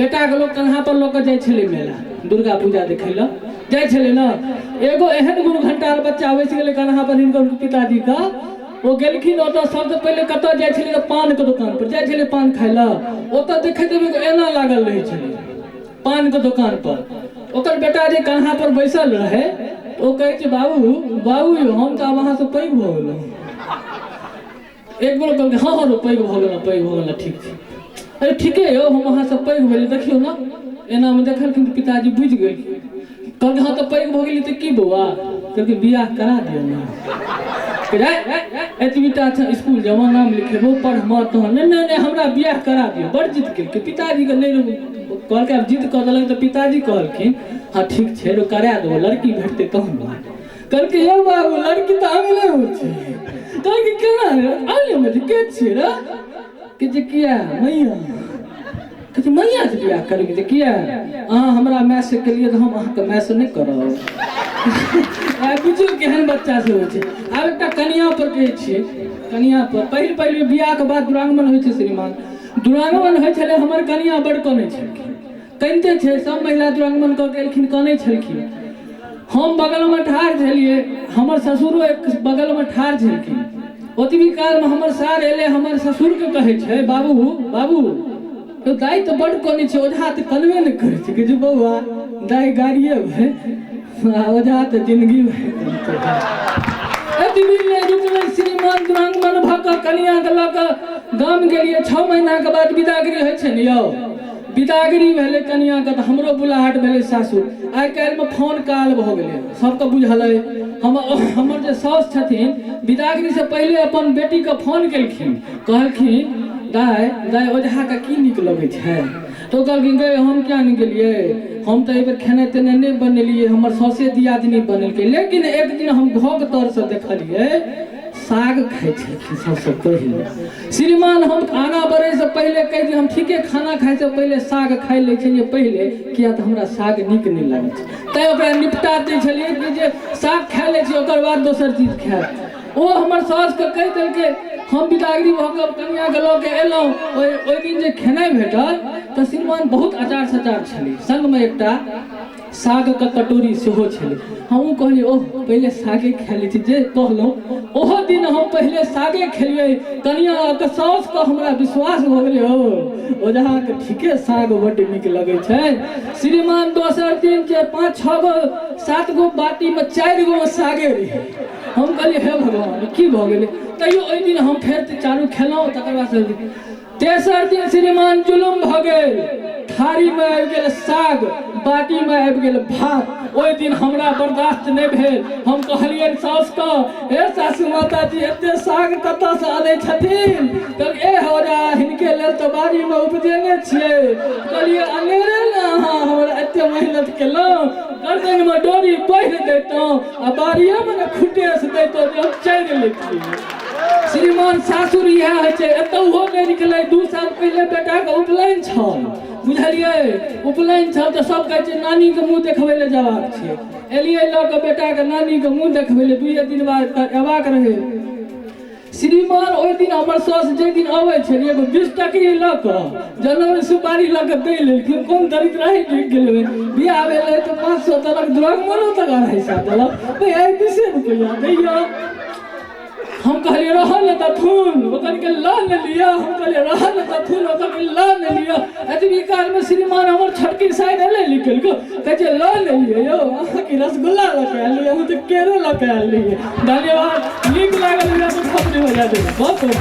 बेटाके लोक कन्हा पर लऽ कऽ जाइ छलै मेला, दुर्गा पूजा देखै लए जाइ छलै ने। एगो एहन गुरु घंटाल बच्चा बैस गेलै कन्हा पर हिनकर पिताजीके। ओ गेलखिन ओतऽ, सबसँ पहिले कतऽ जाइ छलै तऽ पानके दोकान पर जाइ छलै पान खाइ लए। ओतऽ देखैत एगो एना लागल रहै छलै पानके दोकान पर। ओकर बेटा जे कन्हा पर बैसल रहै, ओ कहै छै, बाबू बाबू यौ, हम तऽ आब अहाँसँ पैघ भऽ गेलहुँ। एक बेर कहलकै, हँ हँ रौ, पैघ भऽ गेलहुँ, पैघ भऽ गेलहुँ, ठीक छै। अरे ठीके यौ, हम अहाँसँ पैघ भेलियै, देखियौ ने। एनामे देखलखिन तऽ पिताजी बुझि गेलखिन। कहलकै, हँ तऽ पैघ भऽ गेली तऽ की बौआ? कहलकै, बियाह करा दिअ ने। एतबी टा छै, इसकुल जेबऽ, नाम लिखेबो, पढ़बऽ तहन। नहि नहि नहि, हमरा बियाह करा दिअ। बड़ जिद केलकै पिताजीके। नहि कहलकै, आब जिद कऽ देलक तऽ पिताजी कहलखिन, हँ ठीक छै रो, करा देबो, लड़की भेटतै तहन ने। कहलकै, यौ बाबू, लड़की तऽ अङ्गने होइ छै। कहलकै, केना अङ्गनेमे छै? के छियै रे? कहै छै, किया मैया? कहै छै, मैयासँ बियाह करबै? जे किया अहाँ हमरा मायसँ केलियै तऽ हम अहाँके मायसँ नहि करब? आब बुझियौ केहन बच्चा सब होइ छै। आब एकटा कनिया पर कहै छियै, कनिया पर पहिल पहिल बियाहके बाद दुरागमन होइ छै श्रीमान। दुरागमन होइ छलै, हमर कनिया बड़ कनै छलखिन। कनिते छै सब महिला, दुरागमन कऽ के एलखिन, कनै छलखिन। हम बगलमे ठाढ़ छलियै, हमर ससुरो एक बगलमे ठाढ़ छलखिन। ओतबी कालमे हमर सार एलै, हमर ससुरके कहै छै, बाबू बाबू तो दाइ तऽ बड्ड कनै छै, ओझा तऽ कनबे नहि करै छै। कहै छै, बौआ, दाइ गाड़िए भरि आ ओझा तऽ जिंदगी भरि कनतै। एतबी नहि रुकलै श्रीमान, दुरागमन भऽ कऽ कनियाँके लऽ कऽ गाम गेलियै। 6 महीनाके बाद विदागरी होइ छै ने यौ। विदागरी भेलै कनियाँके तऽ हमरो बुलाहट भेलै सासुर। आइ काल्हिमे फोन काल भऽ गेलै, सबके बुझल अइ। हम हमर जे साउस छथिन, विदागरीसँ पहिले अपन बेटीके फोन केलखिन, कहलखिन, दाइ दाइ, ओझाके की नीक लगै छै? तऽ ओ कहलखिन, गै, हम किया नहि गेलियै? हम तऽ एहिबेर खेनाइ तेनाइ नहि बनेलियै, हमर सौसे दियादनी बनेलकै, लेकिन एक दिन हम घोघ तरसँ देखलियै, साग खाइ छलखिन सबसँ पहिले। श्रीमान, हम आगाँ बढ़ैसँ पहिले कहि दी, हम ठीके खाना खाइसँ पहिले साग खाइ लै छलियै पहिले, किया तऽ हमरा साग नीक नहि लागै छै, तैँ ओकरा निपटा दै छलियै कि जे साग खाइ लै छी, ओकर बाद दोसर चीज खायब। ओ हमर सासुके कहि देलकै। हम बिदागरी भऽ कऽ कनियाँके लऽ कऽ एलहुँ। ओहि दिन जे खेनाइ भेटल तऽ श्रीमान बहुत अचार सचार छलै, सङ्गमे एकटा सागके कटोरी सेहो छलै। हमहूँ कहलियै, ओह, पहिले सागे खा लै छी। जे कहलहुँ, ओहो दिन हम पहिले सागे खेलियै। कनियाँके साउसके हमरा विश्वास भऽ गेलै, ओ ओझाके ठीके साग बड्ड नीक लगै छै। श्रीमान, दोसर दिन जे 5 6 गो 7 गो बाटीमे 4 गो सागे रहै। हम कहलियै, हे भगवान, की भऽ गेलै? तैयो ओहि दिन हम फेर चारू खेलहुँ। तकर बाद तेसर दिन श्रीमान जुलुम भऽ गेल। थारीमे आबि गेल साग, बाटीमे आबि गेल भात। ओहि दिन हमरा बर्दाश्त नहि भेल। हम कहलियनि साउसके, हे सासू माताजी, एते साग कतऽसँ अनै छथिन? तऽ ए हो जा, हिनके लेल तऽ बाड़ीमे उपजेने छियै। कहलियै, अनेरे ने अहाँ हमरा एते मेहनत केलहुँ, गर्दनमे डोरी बान्हि दैतहुँ आ बाड़िएमे ने खुटेस दैतहुँ जे हम चढ़ि लैतियै। श्रीमान, सासुर इएह होइ छै। एतहुओ नहि निकलै। 2 साल पहिले बेटाके उपनयन छल, बुझलियै? उपनयन छल तऽ सब कहै छै, नानीके मुँह देखबै लए जयबाक छै। एलियै लऽ कऽ बेटाके नानीके मुँह देखबै लए, 2 दिन बाद अयबाक रहै। श्रीमान, ओहि दिन हमर साउस जाहि दिन अबै छलियै, एगो 20 टकी लऽ कऽ जनउ सुपारी लऽ कऽ दै लेलखिन। कोन दरिद्र रहि ढुकि गेलै? बियाह भेलै तऽ 500 देलक, दुरागमनो तक 250 देलक, आइ 20 रुपैआ दैया। हम कहलियै, रहऽ ने तथुन, ओ कहलकै, लऽ ने लिअ। हम कहलियै, रहऽ ने तथुन, ओ कहलकै, लऽ ने लिअ। एतबी कालमे श्रीमान हमर छोटकी साइड एलै निकलि कऽ, कहै छै, लऽ ने लिअ यौ, अहाँके रसगुल्ला लऽ कऽ आयल रहियै, हम तऽ केरे लऽ कऽ आयल रहियै। धन्यवाद। नीक लागल तऽ थपड़ी बजा देबै। बहुत बहुत।